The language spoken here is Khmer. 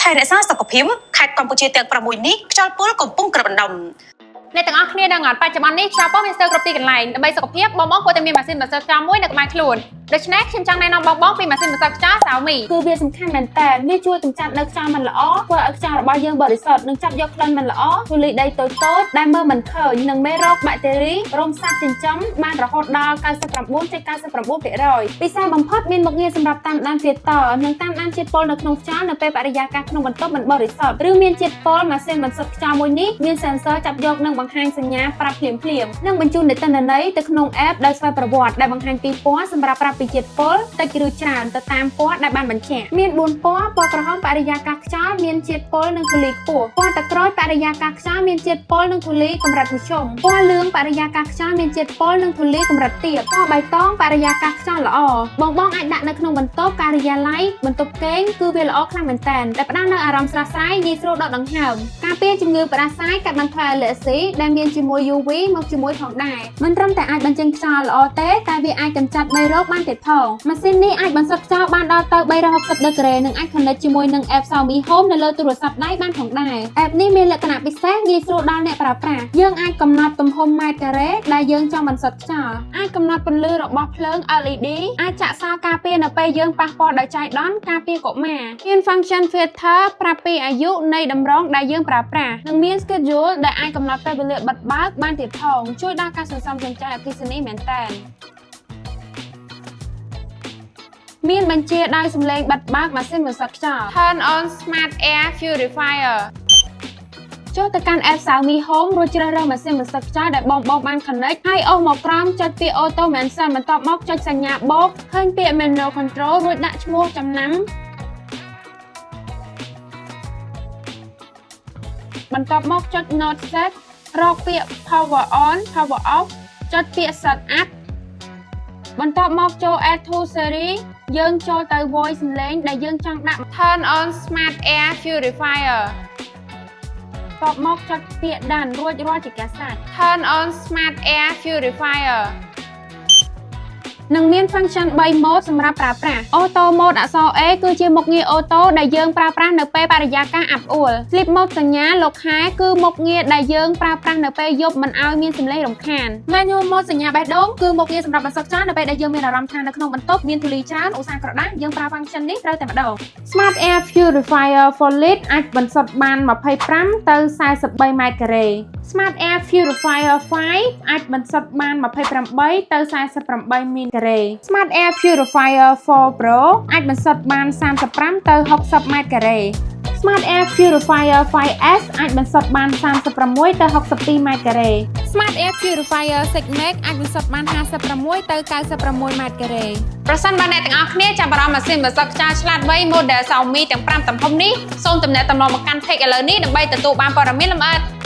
ថែរក្សាសុខភាពខេត្តកម្ពុជាទាំង6នេះខ្យល់ពុលកំពុងក្របដណ្ដប់ អ្នកទាំងអស់គ្នាដឹងអត់បច្ចុប្បន្ននេះខ្យល់ពុលមានស្ទើរគ្រប់ទីកន្លែងដើម្បីសុខភាពបងបងគួរតែមានម៉ាស៊ីនបន្សុទ្ធខ្យល់មួយនៅក្បែរខ្លួនដូច្នេះខ្ញុំចង់ណែនាំបងបងពីម៉ាស៊ីនបន្សុទ្ធខ្យល់ Xiaomi។ គឺវាសំខាន់មែនតើវាជួយកម្ចាត់នៅខ្យល់មិនល្អធ្វើឲ្យខ្យល់របស់យើងបរិសុទ្ធនិងចាប់យកក្លិនមិនល្អធូលីដីតូចៗដែលមើលមិនឃើញនិងមេរោគបាក់តេរីរោមសត្វចិញ្ចឹមបានរហូតដល់99.99%ពិសេសបំផុតមានមុខងារសម្រាប់តាមដាន filter និងតាមដានជាតិពុលនៅក្នុងខ្យល់នៅពេលបរិយាកាសក្នុងបន្ទប់មិនបរិសុទ្ធឬមានជាតិពុលម៉ាស៊ីនបន្សុទ្ធខ្យល់មួយនេះមាន sensor ចាប់យកនិងបង្ហាញសញ្ញាប្រាប់ភ្លាមៗនិងបញ្ជូនទិន្នន័យទៅក្នុង app ដោយស្វ័យប្រវត្តិដែលបង្ហាញពីពណ៌សម្រាប់ប្រាប់ពីជាតិពុលតិចឬច្រើនទៅតាមពណ៌ដែលបានបញ្ជាក់មាន4ពណ៌ពណ៌ក្រហមបរិយាកាសខ្យល់មានជាតិពុលនិងធូលីខ្ពស់ពណ៌ទឹកក្រូចបរិយាកាសខ្យល់មានជាតិពុលនិងធូលីកម្រិតមធ្យមពណ៌លឿងបរិយាកាសខ្យល់មានជាតិពុលនិងធូលីកម្រិតទាបពណ៌បៃតងបរិយាកាសខ្យល់ល្អបងបងអាចដាក់នៅក្នុងបន្ទប់ការិយាល័យបន្ទប់គេងគឺវាល្អខ្លាំងមែនតើដែលផ្ដល់នូវអារម្មណ៍ស្រស់ស្រាយងាយស្រួលដកដង្ហើមការពារជំងឺផ្ដាសាយកាត់បន្ថយអាឡែស៊ីដែលមានជាមួយ UV មកជាមួយផងដែរមិនត្រឹមតែអាចបញ្ចេញខ្យល់ល្អទេតែវាអាចកម្ចាត់មេរោគបានទៀតផងម៉ាស៊ីននេះអាចបន្សុទ្ធខ្យល់បានដល់ទៅ360ដឺក្រេនិងអាច connect ជាមួយនឹង app Xiaomi Home នៅលើទូរស័ព្ទដៃបានផងដែរ app នេះមានលក្ខណៈពិសេសងាយស្រួលដល់អ្នកប្រើប្រាស់យើងអាចកំណត់ទំហំម៉ែត្រការ៉េដែលយើងចង់បន្សុទ្ធខ្យល់អាចកំណត់ពន្លឺរបស់ភ្លើង LED អាចចាក់សោការពារនៅពេលយើងប៉ះពាល់ដោយចៃដន្យការពារកុមារមាន function filter ប្រាប់ពីអាយុនៃតម្រងដែលយើងប្រើប្រាស់និងមាន schedule ដែលអាចកំណត់ពេលវេលាបិទបើកបានទៀតផងជួយដល់ការសន្សំសំចៃអគ្គិសនីមែនតើមានបញ្ជាដោយសំឡេងបិទបើកម៉ាស៊ីនបន្សុទ្ធខ្យល់ Turn on Smart Air Purifier។ ចូលទៅកាន់ app Xiaomi Home រួចជ្រើសរើសម៉ាស៊ីនបន្សុទ្ធខ្យល់ដែលបងបងបាន connect ហើយអូសមកក្រោមចុចពាក្យ Automation បន្ទាប់មកចុចសញ្ញាបូកឃើញពាក្យ Manual Control រួចដាក់ឈ្មោះចំណាំបន្ទាប់មកចុច Not Set រកពាក្យ Power on Power off ចុចពាក្យ Set up បន្ទាប់មកចូល Add to Siri យើងចូលទៅ voice សំឡេងដែលយើងចង់ដាក់ Turn on Smart Air Purifier។ បន្ទាប់មកចុចពាក្យ Done រួចរាល់ជាការស្រេច។ Turn on Smart Air Purifier។ និងមាន function 3 mode សម្រាប់ប្រើប្រាស់ Auto mode អក្សរ A គឺជាមុខងារ Auto ដែលយើងប្រើប្រាស់នៅពេលបរិយាកាសអាប់អួល Sleep mode សញ្ញាលោកខែគឺមុខងារដែលយើងប្រើប្រាស់នៅពេលយប់មិនឲ្យមានសំឡេងរំខាន Manual mode សញ្ញាបេះដូងគឺមុខងារសម្រាប់បន្សុទ្ធខ្យល់នៅពេលដែលយើងមានអារម្មណ៍ថានៅក្នុងបន្ទប់មានធូលីច្រើនឧស្សាហ៍ក្រដាសយើងប្រើ function នេះត្រូវតែម្ដង Smart Air Purifier 4 Lite អាចបន្សុទ្ធបាន25ទៅ43ម៉ែត្រការ៉េ Smart Air Purifier 5អាចបន្សុទ្ធបាន28ទៅ48មីការ៉េ Smart Air Purifier 4 Pro អាចបន្សុទ្ធបាន35ទៅ60ម៉ែត្រការ៉េ Smart Air Purifier 5S អាចបន្សុទ្ធបាន36ទៅ62ម៉ែត្រការ៉េ Smart Air Purifier 6 Max អាចបន្សុទ្ធបាន56ទៅ96ម៉ែត្រការ៉េប្រសិនបើអ្នកទាំងអស់គ្នាចាប់អារម្មណ៍ម៉ាស៊ីនបន្សុទ្ធខ្យល់ឆ្លាតវៃ model Xiaomi ទាំង5ទំហំនេះសូមទំនាក់ទំនងមកកាន់ page ឥឡូវនេះដើម្បីទទួលបានព័ត៌មានលម្អិត។